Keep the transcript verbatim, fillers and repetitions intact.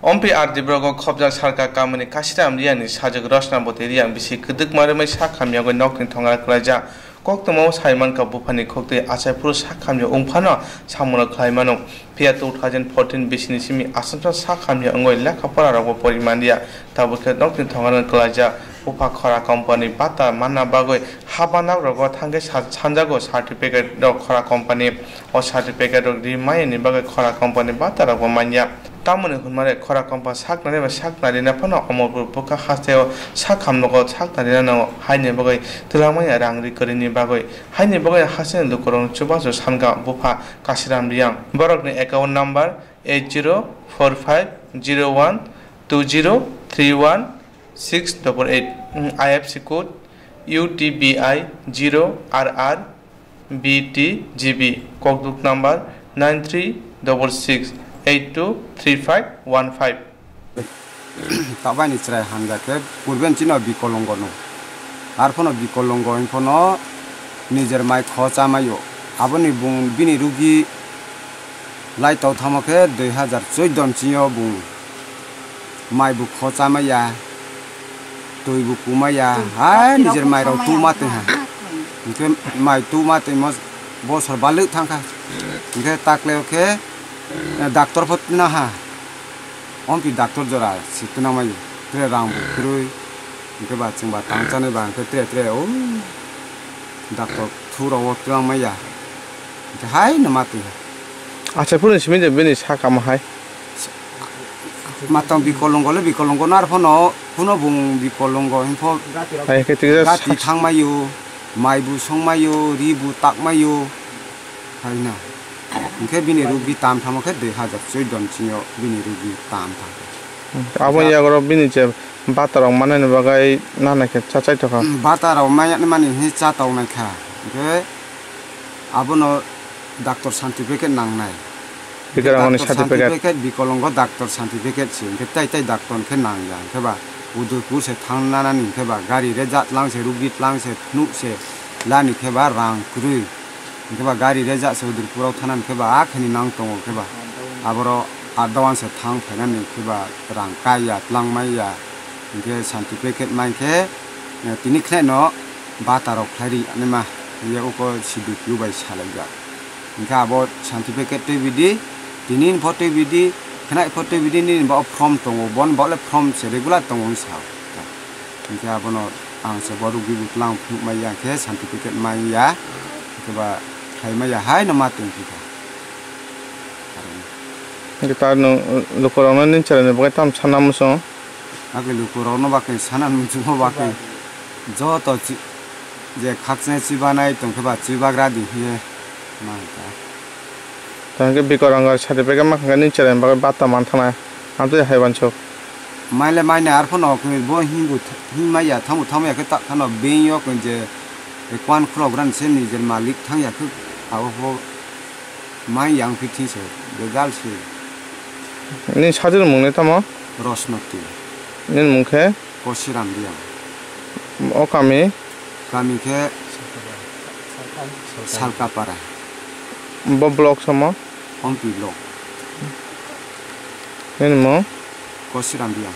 Ompi R D block o khobjak Sarka kamini Kasiram Riyangni sajwk Rosnaboti Riyang bisi kwdwkma rwmwi sak hamyagwi nokni thongra kwlaijak. Koktwmao sai mankha buphani khuktwi achaiphuru sak hamya wngphano samungrok khlai mano. Phiya two thousand fourteen bisini simi asamsa sak hamya wngwi lekha pora rokbo pori manliya. Tabuk khe nokni thongrano kwlaijak bupha khora company bata manna bagwi haba nok rogo thangkhe sa-, sanjago certificate rok khora company. O certificate rok ri maya ni bagwi khora company bata rokbo manya. Tamoni hwnmare khora company saknari ba saknari na phano Omorpur bwkha hasteo sak hamnogo saknari na nango haini bagwi twlangmaya rang ri kwrwini bagwi. Haini bagwi hasteni lukurokno chubachu sankha bupha Kasiram Riyang. Borokni account number eight zero four five zero one two zero three one six double eight, I F C code U T B I zero R R B T G B, kokduk number nine three double six eight two three five one five. Tabaini chwrai hamya khe purben chino bikolongo no. Arphono bikolongo hwnphano nijer mai kho chamaio. Aboni bung bini rugi lai tong thamo khe dui hazar chuddo ni sio bung mai bu kho chamaya, twi bu kumaya, hai nijer mai rok tuma twi ha. Hwnkhe mai tuma twi mo bosor balwk thangkha. Hwnkhe takleo khe, eh, doctor pho tuna ha. Ompi doctor jora si tuna mai. Tre rang bu kwrwi. Hwnkhe ba chwng ba tang chanai ba hwnkhe tre tre o doctor thu rok o tang maya. Hwnkhe hai no ma twi. Acha phuru simi de bini sakamo hai. Matang bikolongo le bikolongo nar phono phuno bung bikolongo hwnkhe hai khe tikjak gati sa- thangmaio, mai bu songmaio, ri bu takmaio, hai na. Hwnkhe bini rugi tam thamo khe dui hazar chuddo ni sio bini rugi tam thang. Abo ya- yagoro bini je bata rok manani bagwi nana khe cha chai tokha. Bata rok maya mani hi cha tong nai kha. Hwnkhe abono doctor certificate nangnai. Bikolongoni doctor certificate. Certificate, bikolongo doctor certificate se, hwnkhe tai tai doctor hwnkhe nangya, hwnkhe ba Udaipur se thang nanani, hwnkhe ba gari rejak lang se, rugi tlang se, phunuk se, lani khe ba rang kwrwi, hwnkhe ba gari rejak se Udaipur o thanani, hwnkhe ba akhani nang tongo, hwnkhe ba aboro Ardawan se thang phainani, hwnkhe ba rang kaiya, tlang maiya, hwnkhe certificate mankhe, eh, tini kheno bata rok khlai ri anima, ye uko C D P O bai salaijak. Hwnkhe abo certificate twi bidi, tini ni pho twi bidi, khnai pho twi bidi, nini bo form tongo, bon bo le form se regular tongo wng sa. Hwnkhe abono ang se bo rugi butlang phunuk maya, hwnkhe certificate maya, hwnkhe ba khlai maya, hai no ma tong kha. Hwnkhe ta nwng lukurokno nini chwraini bagwi tamo sana muchungo? Ake lukurokno ba khe sana muchungo ba khe joto chi-, je khakchangni chubanai tongkhe ba chubagra di hiye ma kha. Tamo khe bikorang certificate ma kha khe nini chwraini bagwi bata man thangna amtwi hai wansuk. Maile maine arphono khe bo hinbu th-, hinmaya thamu thamu ya khe ta khano beng yo khe je kuan khulok ran se nijer malik thang ya khe abo pho. Mai yang phi thing se, bejal se. Nini sajwk ni mung le tamo? Rosnoti. Nini mung khe? Kosiram Riyang. O kami? Kami khe Salkapara. Bo block samo? Ompi block. Nini mung? Kosiram Riyang.